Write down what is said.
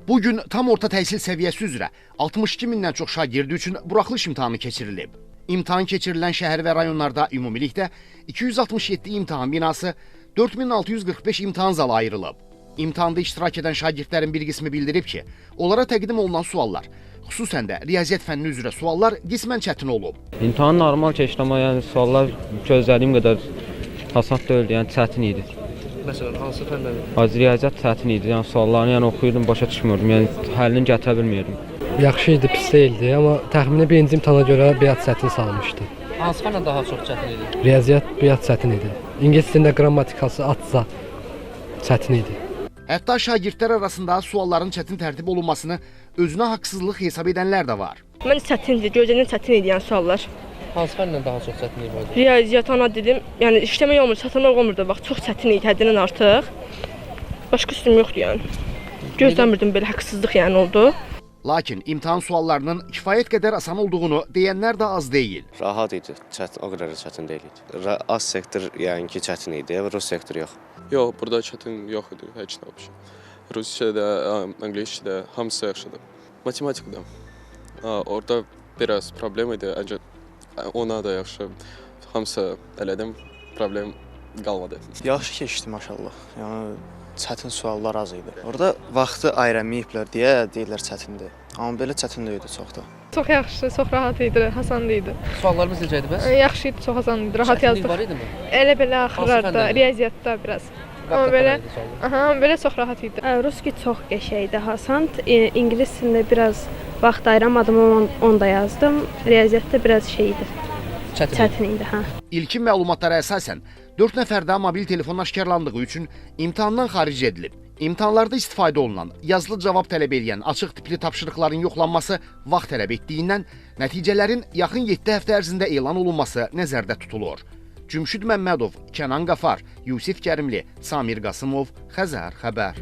Bu gün tam orta təhsil səviyyəsi üzrə 62 mindən çox şagird üçün buraxılış imtahanı keçirilib. İmtahan keçirilən şəhər və rayonlarda ümumilikdə 267 imtahan binası, 4645 imtahan zalı ayrılıb. İmtahanda iştirak edən şagirdlərin bir qismi bildirib ki, onlara təqdim olunan suallar, xüsusən də riyaziyyat fənni üzrə suallar qismən çətin olub. İmtahan normal keçdi, amma yəni suallar gözlədiyim qədər asan deyildi, yəni çətin idi. Məsələn, hansı fəndən? Riyaziyyat çətin idi, yəni suallarını yəni oxuyurdum, başa düşmürdüm, yəni həllini gətirə bilmirdim. Yaxşı idi, pis deyildi, amma təxmini birinci imtahana görə biraz çətin salmışdı. Hansı fəndən daha çox çətin idi? Riyaziyyat biraz çətin idi. İngilis dilində qrammatikası azca çətin idi. Hətta şagirdlər arasında sualların çətin tərtib olunmasını özünə haqsızlıq hesab edənlər də var. Mən çətindir, gözlənilən çətin idi yəni suallar. Hansı fəndən daha çox çətin idi? Riyaziyyat, ana dilim, yəni işləmək olmur, çatmaq olmurdu bax, çox çətin idi həddindən artıq. Başqa üstüm yoxdur yəni. Gözləmirdim belə haqsızlıq yəni oldu. Lakin imtahan suallarının kifayət qədər asan olduğunu deyənlər də az deyil. Rahat idi, çətin, o qədər də çətin deyil idi. Az sektor yəni ki çətin idi, rus sektoru yox. Yox, burada çətin yox idi, heç nə olmuş. Rusça da, ingiliscə də, hamısı yaxşıdır. Matematikada orada biraz problem idi, ancaq ona da yaxşı, hamısı elədim, problem qalmadı. Yaxşı keçdi maşallah, yəni çətin suallar az idi. Orada vaxtı ayıramayıblar deyə deyirlər çətindir. Amma belə çətin deyildi çox da. Çox yaxşı, çox rahat idi, asan idi. Suallarımız necə idi bəs? Yaxşı idi, çox asan idi, rahat yazdıq. Çətinlik var idi mi? Elə belə axırlarda, riyaziyyatda biraz. Amma belə, aha, belə çox rahat idi. Ruski çox qəşəng idi, asan. İngilis dilində biraz vaxt ayıramadım, onu da yazdım. Riyaziyyatda biraz şey idi. Çətin idi, hə. İlkin məlumatlara əsasən 4 nəfərdə mobil telefon aşkarlandığı üçün imtahandan xaric edilib. İmtahanlarda istifadə olunan, yazılı cavab tələb edən açıq tipli tapşırıqların yoxlanması vaxt tələb etdiyindən nəticələrin yaxın 7 həftə ərzində elan olunması nəzərdə tutulur. Cümşüd Məmmədov, Kənan Qafar, Yusif Kərimli, Samir Qasımov, Xəzər Xəbər.